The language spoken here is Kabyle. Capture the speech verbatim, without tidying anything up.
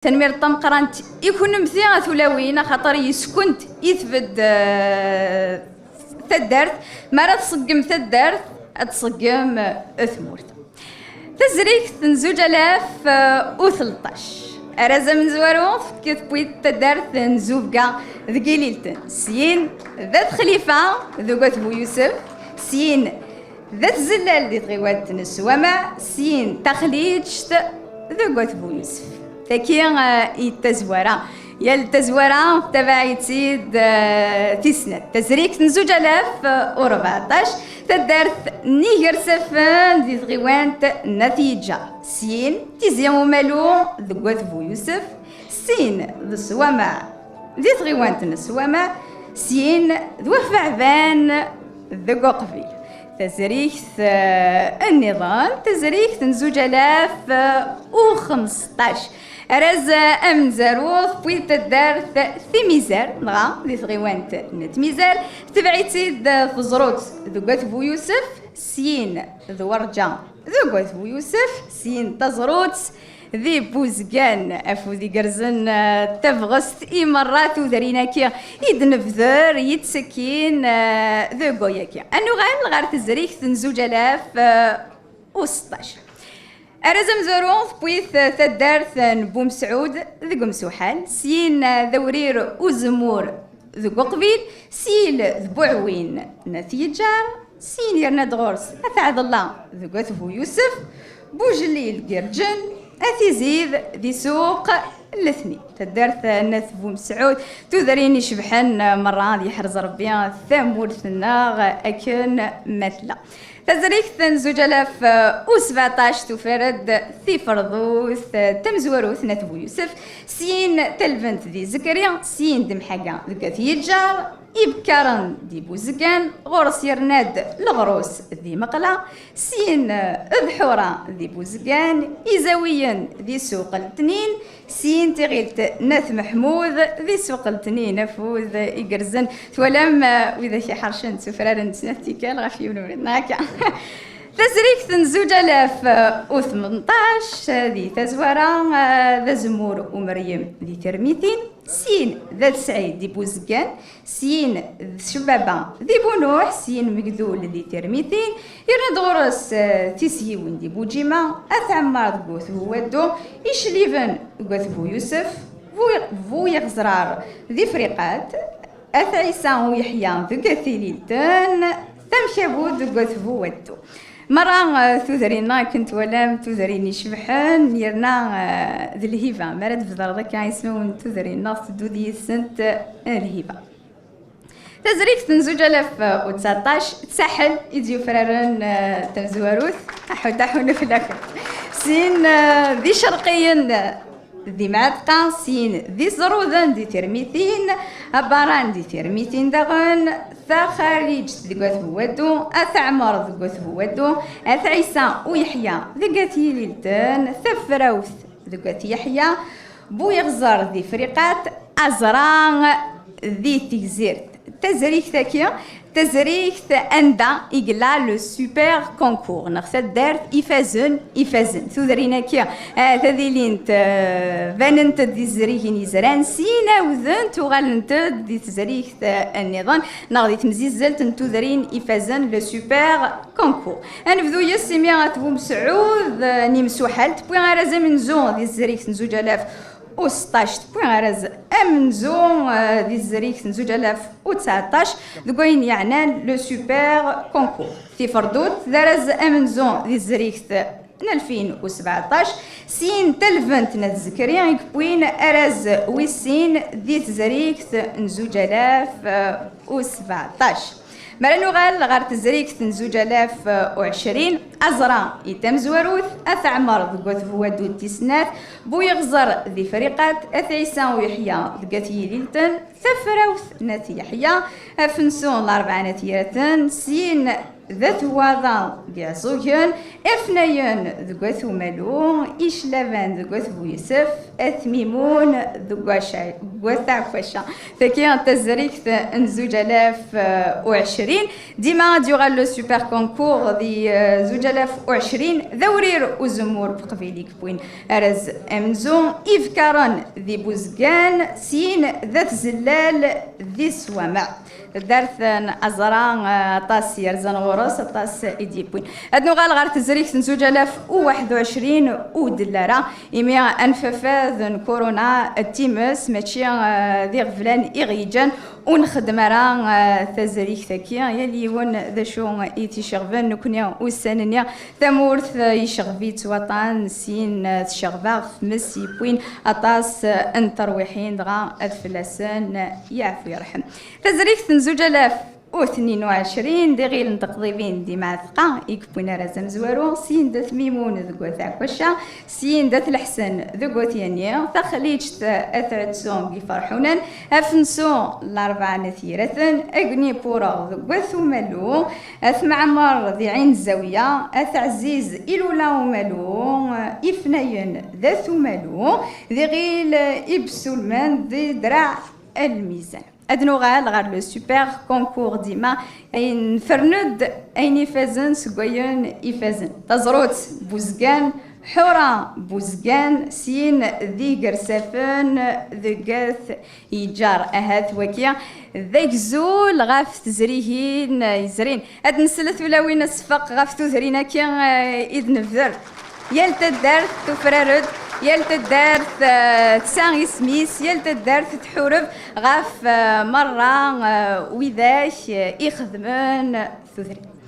Tanemmirt tameqqrant i kunemti a tulawin, axaṭer yes-kent i tbedd eh, taddart. Mi ara tṣeggem taddart, ad tṣeggem eh, tmurt. Tazrigt n zuǧ alaf eh, u tleṭṭac. Arraz amezwaru, tewwiḍ taddart n Zubga deg Ililten. Syin d At Xlifa deg At Bu Yusef. Syin d At Zellal di tɣiwant n Swama, syin Taxliǧt deg At Bu Yusef. Taki eh, i d tazwara. Yal tazwara tabaɛ-itt-id eh, tis snat. Tazrigt n zuǧ alaf eh, u rbeɛṭac, taddart n Igersafen di tɣiwant n At Yeǧǧar. Syin Tizi Umalu deg At Bu Yusef, syin d Swama di tɣiwant n Swama, syin d Wafeɛban deg Uqbil. Tazrigt eh, nniḍen, tazrigt n zuǧ alaf eh, u xmesṭac. Arraz eh, amezwaru, tewwiḍ taddart Timizar, dɣa di tɣiwant n Tmizar, tebɛ-itt-id eh, teẓrut deg At Bu Yusef, syin d Werǧa deg At Bu Yusef, syin taẓrut di Buzgan, afud igerrzen eh, tabɣest i merra tudrin-agi i d-nebder yettsekkin eh, deg wayagi. Ad nuɣal ɣer tezrigt n zuǧ alaf eh, u seṭṭac. Arraz amezwaru, tewwiḍ eh, taddart n Bumesɛud deg Umsuḥal, syin eh, d Awrir Uzemmur deg Uqbil, syin d Buɛwin n At Yeǧǧar, syin yerna-d ɣur-s At Ɛḍella deg At Bu Yusef, Bujellil Gerǧen, At Izid di Suq Letnin. Taddart n At Bumesɛud, tudrin icebḥen eh, merra, ad yeḥrez Rebbi tamurt-nneɣ akken ma tella. Tazrigt n zuǧ alaf u sbeɛṭac tufer-d tiferdut eh, tamezwarut n At Bu Yusef, syin Talbent di Zekri, syin d Mḥaga deg At Yeǧǧar, Ibekkaren di Buzgan, ɣur-s yerna-d Leɣrus di Meqla, syin eh, d Ḥura di Buzgan, Izawiyen di Suq Letnin, syin Tiɣilt n At Meḥmud di Suq Letnin, afud igerrzen. Twalam eh, widak iḥercen ttufraren d snat tikkal ɣef yiwen ubrid, neɣ akka? Tazrigt n zuǧ alaf u tmenṭac, eh, di tazwara eh, d Azemmur Umeryem di Termitin, syin d At Sɛid di Buzgan, syin d Cebaba di Bunuḥ, syin Megdul di Termitin, yerna-d ɣur-s eh, Tisyiwin di Buǧima, At Ɛemmar deg At Buwaddu, Icliben deg At Bu Yusef, Bu, Bu Yeɣzrar di Friqat, At Ɛisa U Yeḥya deg At Ililten, Tamkabut deg At Buwaddu. Merra eh, tudrin-nneɣ akken twalam, tudrin icebḥen, yerna eh, d lhiba. Mi ara d-bedreḍ akka ismawen n tudrin-nneɣ, tedduḍ yid-sent eh, lhiba. Tazrigt n zuǧ alaf u tseɛṭac, d Saḥel i d-yufraren eh, tamezwarut, aḥud aḥun fell-akent. Syin eh, d Icerqiyen eh, di Mɛatqa, syin d Iẓruden di Termitin, Abaran di Termitin daɣen, Taxariǧt deg At Buwaddu, At Ɛmer deg At Buwaddu, At Ɛisa U Yeḥya deg At Yililten, Tafrawt deg At Yeḥya, Bu Yeɣzer di Friqat, Aẓra di Tegzirt. Tazrigt-agi, tazrigt anda i yella le super concours, neɣ taddart ifazen, ifazen. Tudrin-agi, eh, ad ilint eh, banent-d di tzrigin yezran, syin awdent, uɣalent-d di tezrigt eh, nniḍen, neɣ di temzizzelt n tudrin ifazen, le super concours. Ad nebdu yes-s imi At Bumesɛud eh, n Imsuḥal, tewwi arraz amenzu di tezrigt n zuǧ alaf u seṭṭac, tewwi arraz amenzu eh, di tezrigt n zuǧ alaf u tseɛṭac, deg wayen yeɛnan le super concours. Tiferdut d arraz amenzu di tezrigt n alfin u sbeɛṭac, syin Talbent n At Zekri i yewwin arraz wis sin di tezrigt n zuǧ alaf u sbeɛṭac. Mi ara nuɣal ɣer tezrigt n zuǧ alaf u ɛecrin, Aẓra i tamezwarut, At Ɛmer deg At Buwaddu d tis snat, Bu Yeɣzer di Friqat, At Ɛisa U Yeḥya deg At Yililten, Tafrawt n At Yeḥya, Afensu n Larebɛa n At Yiraten, syin d At Waḍa deg Iɛeẓẓugen, Ifnayen deg At Umalu, Iclaban deg At Buyesef, At Mimun deg Waca-, deg At Ɛekkaca. Tagi d tazrigt n zuǧ alaf u ɛecrin. Dima ad yuɣal le super concours di, eh, zuǧ alaf u ɛecrin, d awrir uzemmur n uqbayli i yewwin arraz amenzu, Ibekkaṛen di Buzgan, syin d At Zellal di Swameɛ. Taddart n Aẓra, eh, aṭas yerzan ɣur-s, aṭas i d-yewwin. Ad nuɣal ɣer tezrigt n zuǧ alaf u waḥed u ɛecrin ur d-telli ara, imi anfafad n kuruna d times, mačči, eh, d iɣeblan i ɣ-yeǧǧan ur nxeddem ara, eh, tazrigt-agi. Yal yiwen d acu i t-iceɣben, nekkni ussan-nni tamurt, eh, yecɣeb-itt waṭan, syin, eh, tecɣeb-aɣ tmes yewwin aṭas, eh, n terwiḥin, dɣa ad fell-asen, eh, yeɛfu yerḥem. Tazrigt n zuǧ alaf u tnin u ɛecrin, d iɣil n teqḍibin di Mɛatqa i yewwin arraz amezwaru, syin d At Mimun deg At Ɛekkaca, syin d At Leḥsen deg At Yanni, Taxliǧt At Ɛetsu deg Iferḥunen, Afensu Larebɛa n At Yiraten, Agni Pureɣ deg At Umalu, At Meɛmer di Ɛin Zawiya, At Ɛziz Ilula Umalu, Ifnayen d At Umalu, d iɣil Ibsulman di Draɛ Lmizan. Ad nuɣal ɣer le super concours dima, ayen nefren-d, ayen ifazen seg wayen ifazen. Taẓrut Buzgan, Ḥura Buzgan, syin d Igersafen deg At Yeǧǧar. Ahat wagi d agzul ɣef tezrigin yezrin. Ad nsel a tulawin asfeq ɣef tudrin-agi, eh, i d-nebder. Yal taddart tufrar-d, yal taddart, eh, tesɛa isem-is, yal taddart tḥureb ɣef, eh, merra, eh, widak, eh, ixedmen tudrin.